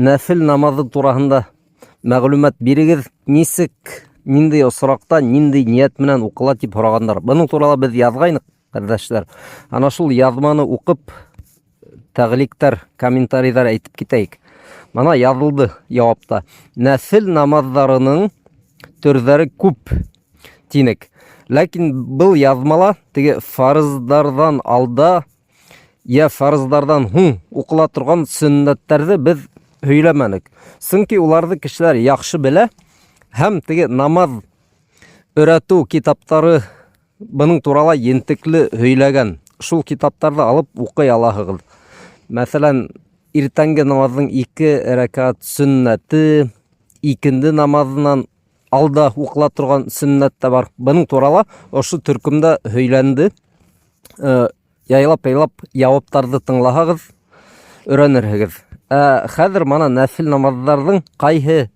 Нәфел намаҙы тураһында мәғлүмәт бирегеҙ, нисек, ниндәй осраҡта, ниндәй ниәт менән уҡыла тип һорағандар. Бының турала беҙ яҙғайныҡ, ҡәрҙәшләр. Ана шул яҙманы уҡып, тәғликтәр, комментарийҙар әйтеп китәйек. Мына яҙылды яуапта. Нәфел намаҙҙарының төрҙәре күп тинек. Ләкин был яҙмала теге фарыздарҙан алда йә фарыздарҙан һуң уҡыла торған сөннәттәрҙе беҙ һөйләмәнек. Сөнки уларҙы кешеләр яҡшы белә һәм теге намаҙ өйрәтеү китаптары бының турала ентекле һөйләгән. Шул китаптарҙы алып уҡый алаһығыҙ. Мәҫәлән, иртәнге намаҙҙың ике рәкәғәт сөннәте, икенде намаҙынан алда уҡыла торған сөннәт тә бар. Бының турала ошо төркөмдә һөйләнде. Яйлап-яйлап яуаптарҙы тыңлаһағыҙ, өйрәнерһегеҙ. Ә хәҙер мана нәфил намаҙҙарҙың ҡайһы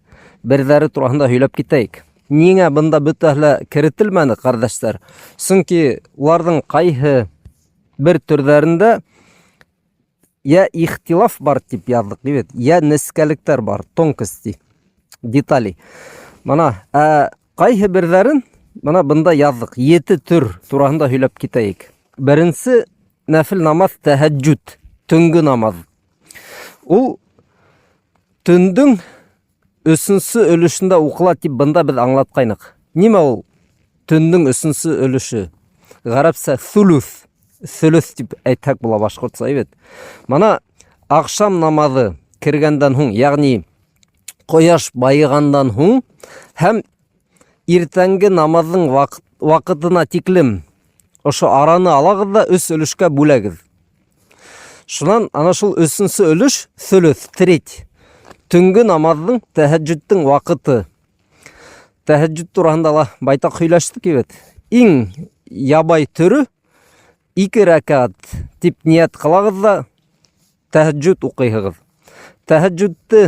берҙәре тураһында һөйләп китәйек. Ниңә бында бөтәһе лә керетелмәне, ҡәрҙәштәр? Сөнки уларҙың ҡайһы бер төрҙәрендә йә ихтилаф бар тип яҙҙыҡ бит, йә нескәлектәр бар, тонкости, детали. Мына, ә ҡайһы берҙәрен мына бында яҙҙыҡ. Ете төр тураһында һөйләп китәйек. Беренсе нәфил намаҙ тәһәджүд, төнгө намаҙ. Ул төндөң өсөнсө өлөшөндә уҡыла тип бында беҙ аңлатҡайныҡ. Нимә ул төндөң өсөнсө өлөшө? Ғәрәпсә thuluth, thuluth тип әйтһәк була башҡортса, бит. Мына аҡшам намаҙы кергәндән һуң, ягъни ҡояш байығандан һуң һәм иртәнге намаҙҙың ваҡытына тиклем ошо араны алағыҙ да өс өлөшкә бүләгеҙ. Шунан ана шул өсөнсө өлөш, сөлөҫ, треть. Төнгө намаҙҙың, тәһәджүдтең ваҡыты. Тәһәджүд тураһында ла байтаҡ һөйләштек бит. Иң ябай төрө ике рәкәғәт тип ниәт ҡылағыҙ да тәһәджүд уҡыйһығыҙ. Тәһәджүдте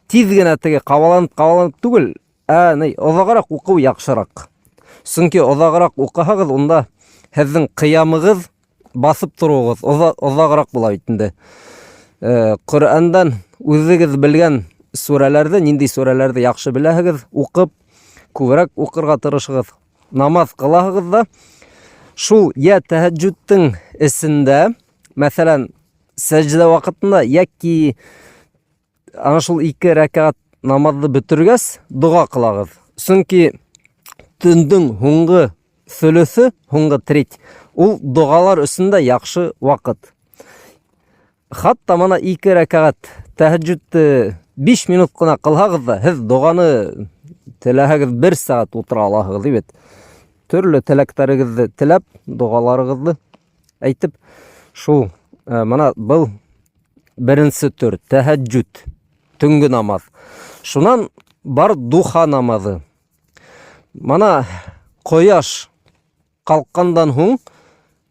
тиҙ генә теге ҡабаланып-ҡабаланып түгел, Ә, ни, оҙағыраҡ уҡыу яҡшыраҡ. Сөнки оҙағыраҡ уҡыһағыҙ, унда һеҙҙең ҡыямығыҙ, баҫып тороуығыҙ оҙағыраҡ була бит инде. Ҡөрьәндән үҙегеҙ белгән сүрәләрҙе, ниндәй сүрәләрҙе яҡшы беләһегеҙ, уҡып, күберәк уҡырға тырышығыҙ. Намаҙ ҡылаһығыҙ ҙа, шул йә тәһәджүдтең эсендә, мәҫәлән, сәждә ваҡытында йәки Ана шул ике рәкәгать намаҙҙы бөтөргәс, доға ҡылағыҙ. Сөнки төндөң һуңғы сөлөҫө, һуңғы треть, ул доғалар өсөн дә яҡшы ваҡыт. Хатта мына ике рәкәгать тәһәджүдте 5 минут ҡына ҡылһағыҙ ҙа, һеҙ доғаны теләһәгеҙ бер сәғәт ултыра алаһығыҙ бит. Төрлө теләктәрегеҙҙе теләп, доғаларығыҙҙы әйтеп, шул э, мына был беренсе төр тәһәджүд, төнгө намаҙ. Шунан бар духа намаҙы. Мына ҡояш ҡалҡҡандан һуң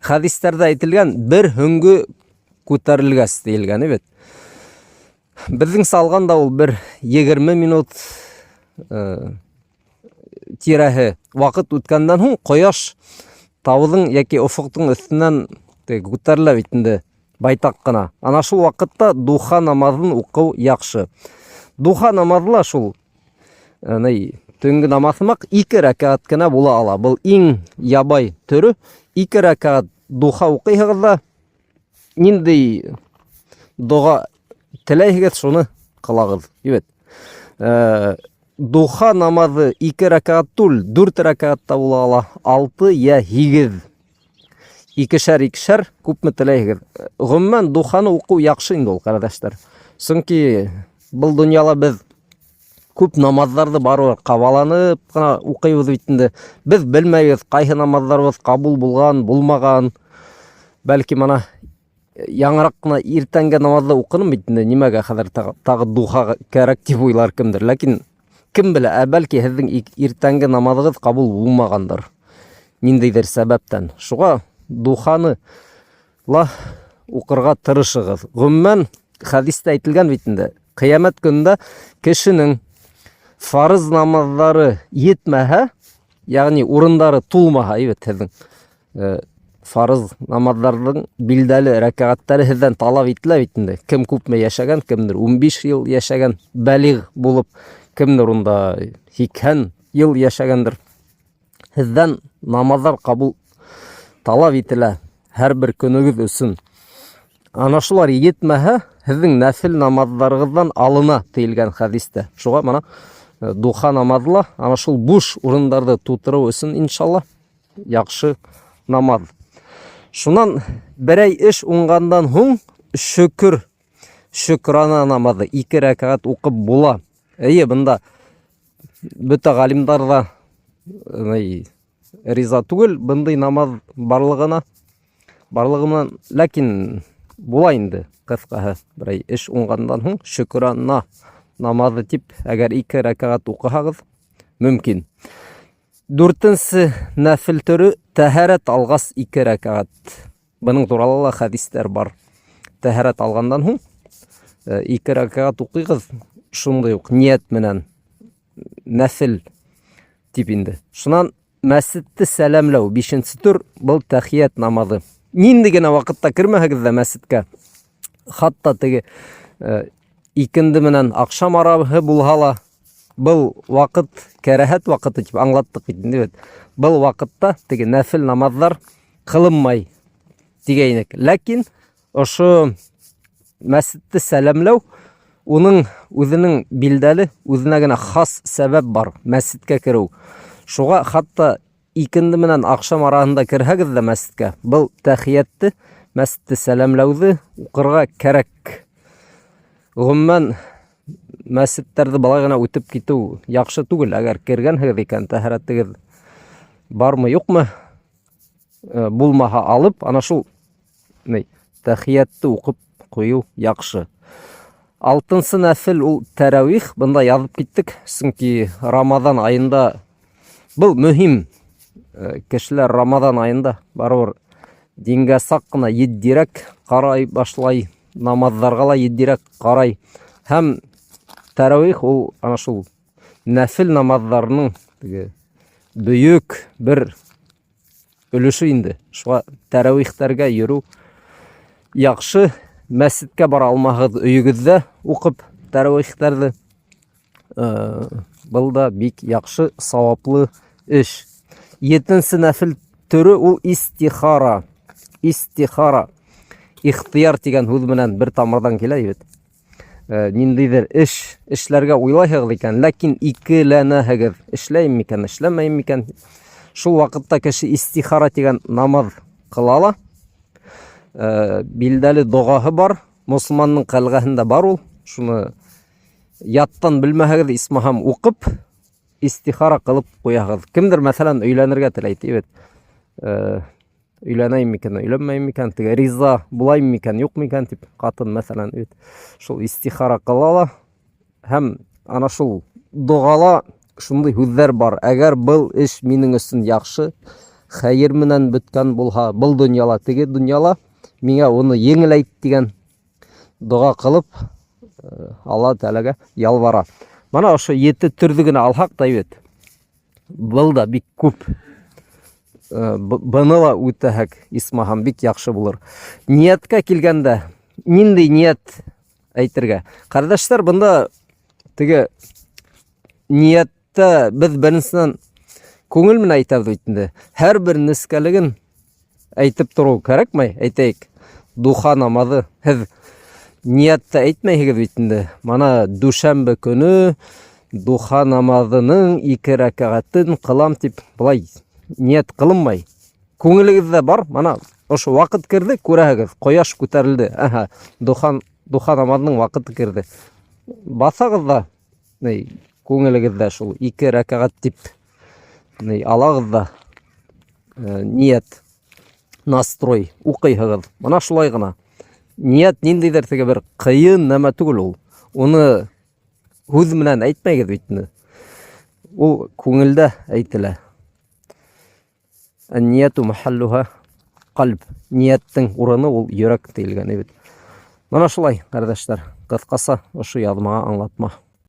хәдистәрҙә әйтелгән бер һөңгө күтәрелгәс тиелгән бит. Беҙҙеңсә алғанда ул бер 20 минут э, тирәһе ваҡыт үткәндән һуң ҡояш тауҙың йәки офоҡтоң өҫтөнән күтәрелә бит инде байтаҡ ҡына. Ана шул ваҡытта духа намаҙын уҡыу яҡшы. Духа намаҙы ла шул ни төнгө намаҙ һымаҡ ике рәкәғәт кенә була ала. Был иң ябай төрө. Ике рәкәғәт духа уҡыйһығыҙ ҙа, ниндәй доға теләйһегеҙ, шуны ҡылағыҙ. Бит. Духа намазы ике рәкәгать түгел, дүрт рәкәгать та була ала, алты йә һигеҙ. Икешәр, икешәр, күпме теләйһегеҙ. Гомумән, духаны уҡыу яҡшы инде ул, ҡәрҙәштәр. Сөнки был донъяла беҙ күп намаҙҙарҙы барыбер ҡабаланып ҡына уҡыйбыҙ бит инде. Беҙ белмәйбеҙ, ҡайһы намаҙҙарыбыҙ ҡабул булған, булмаған. Бәлки мына яңыраҡ ҡына иртәнге намаҙҙы уҡыным бит инде, нимәгә хәҙер тағы духа кәрәк тип уйлар кемдер. Ләкин кем белә, ә бәлки һеҙҙең иртәнге намаҙығыҙ ҡабул булмағандыр ниндәйҙер сәбәптән. Шуға духаны ла уҡырға тырышығыҙ. Ғөмүмән, хәдистә әйтелгән бит инде, ҡиәмәт көнөндә кешенең фарыз намаҙҙары етмәһә, ягъни урындары тулмаһа, әйбәт һеҙҙең. Фарыз намаҙҙарҙың билдәле рәкәғәттәре һеҙҙән талап ителә бит инде. Кем күпме йәшәгән, кемдер 15 йыл йәшәгән, бәлиғ булып, кемдер унда 80 йыл йәшәгәндер. Һеҙҙән намаҙҙар ҡабул талап ителә һәр бер көнөгөҙ өсөн. Ана шулар етмәһә, һеҙҙең нәфел намаҙҙарығыҙҙан алына тиелгән хәдистә. Шуға мына э, духа намазы ла ана шул буш урындарҙы тутырыу өсөн иншалла яҡшы намаҙ. Шунан берәй эш уңғандан һуң шөкөр, шөкрана намаҙы ике рәкәғәт уҡып була. Эйе, бында бөтә ғалимдар ҙа риза түгел бындай намаҙ барлығына, барлығы менән, ләкин була инде ҡыҫҡаһы берәй эш уңғандан һуң шөкрана намаҙы тип, әгәр ике рәкәғәт уҡыһағыҙ, мөмкин. Дүртенсе нәфел төрө тәһәрәт алғас ике рәкәғәт. Бының турала ла хәдистәр бар. Тәһәрәт алғандан һуң э, ике рәкәғәт уҡыйғыҙ, шундай уҡ ниәт менән нәфел тип инде. Шунан мәсетте сәләмләү бишенсе төр был тәхият намаҙы. Ниндәй генә ваҡытта кермәһәгеҙ ҙә мәсеткә, хатта теге э, икенде менән аҡшам араһы булһа ла, был ваҡыт кәрәһәт ваҡыты тип аңлаттыҡ бит инде бит. Был ваҡытта теге нәфел намаҙҙар ҡылынмай тигәйнек. Ләкин ошо мәсетте сәләмләү уның үҙенең билдәле, үҙенә генә хас сәбәп бар мәсеткә кереү. Шуға хатта икенде менән аҡшам араһында керһәгеҙ ҙә мәсеткә, был тәхиятте, мәсетте сәләмләүҙе уҡырға кәрәк. Ғөмүмән, мәсеттәрҙе былай ғына үтеп китеү яҡшы түгел. Әгәр кергәнһегеҙ икән, тәһәрәтегеҙ бармы, юҡмы, э, булмаһа алып, ана шул ни, тәхиятты уҡып ҡуйыу яҡшы. Алтынсы нәфел ул тәрәвих, бында яҙып киттек, сөнки Рамаҙан айында был мөһим. Э, кешеләр Рамаҙан айында барыбер дингә саҡ ҡына етдирәк ҡарай башлай, намаҙҙарға ла етдирәк ҡарай. Һәм тәрәвих ул ана шул нәфел намаҙҙарының теге бөйөк бер өлөшө инде. Шуға тәрәвихтәргә йөрөү яҡшы. Мәсеткә бара алмаһығыҙ, өйөгөҙҙә уҡып тәрәвихтәрҙе. Э, был да бик яҡшы, сауаплы эш. Етенсе нәфел төрө ул истихара. Истихара. Ихтияр тигән һүҙ менән бер тамырҙан килә бит. Э, ниндәйҙер эш эшләргә уйлайһығыҙ икән, ләкин икеләнәһегеҙ, эшләйем микән, эшләмәйем микән? Шул ваҡытта кеше истихара тигән намаҙ ҡыла ла. Э, билдәле доғаһы бар, мосолманның ҡәлғәһендә бар ул. Шуны яттан белмәһәгеҙ, исмаһам уҡып, истихара ҡылып ҡуяһығыҙ. Кемдер, мәҫәлән, өйләнергә теләй, ти бит. Э, өйләнәйем микән, өйләнмәйем микән, теге риза булайым микән, юҡ микән тип ҡатын, мәҫәлән, бит шул истихара ҡыла ла һәм ана шул доғала шундай һүҙҙәр бар. Әгәр был эш минең өсөн яҡшы, хәйер менән бөткән булһа, был донъяла, теге донъяла миңә уны еңеләйт тигән доға ҡылып, э, Алла Тәғәләгә ялбара. Мына ошо ете төрҙө генә алһаҡ та бит, был да бик күп. Э, быны ла үтәһәк, исмаһам, бик яҡшы булыр. Ниәткә килгәндә, ниндәй ниәт әйтергә? Ҡәрҙәштәр, бында теге ниәттә беҙ беренсенән күңел менән әйтәбеҙ бит инде. Һәр бер нескәлеген әйтеп тороу кәрәкмәй, әйтәйек. Духа намаҙы һеҙ ниәттә әйтмәйһегеҙ бит инде. Мана дүшәмбе көнө духа намаҙының ике рәкәғәтен ҡылам тип былай ниәт ҡылынмай. Күңелегеҙҙә бар, мана ошо ваҡыт керҙе, күрәһегеҙ, ҡояш күтәрелде. Әһә, духа, духа намаҙының ваҡыты керҙе. Баҫағыҙ ҙа, ни, күңелегеҙҙә шул ике рәкәғәт тип ни, алағыҙ ҙа э, ниәт настрой уҡыйһығыҙ. Мына шулай ғына. Ниәт ниндәйҙер теге бер ҡыйын нәмә түгел ул. Уны һүҙ менән әйтмәгеҙ бит инде. Ул күңелдә әйтелә. Нияту махаллуха ҡальб. Ниәттең урыны ул йөрәк тиелгән бит. Мына шулай, ҡәрҙәштәр, ҡыҫҡаса ошо яҙмаға аңлатма.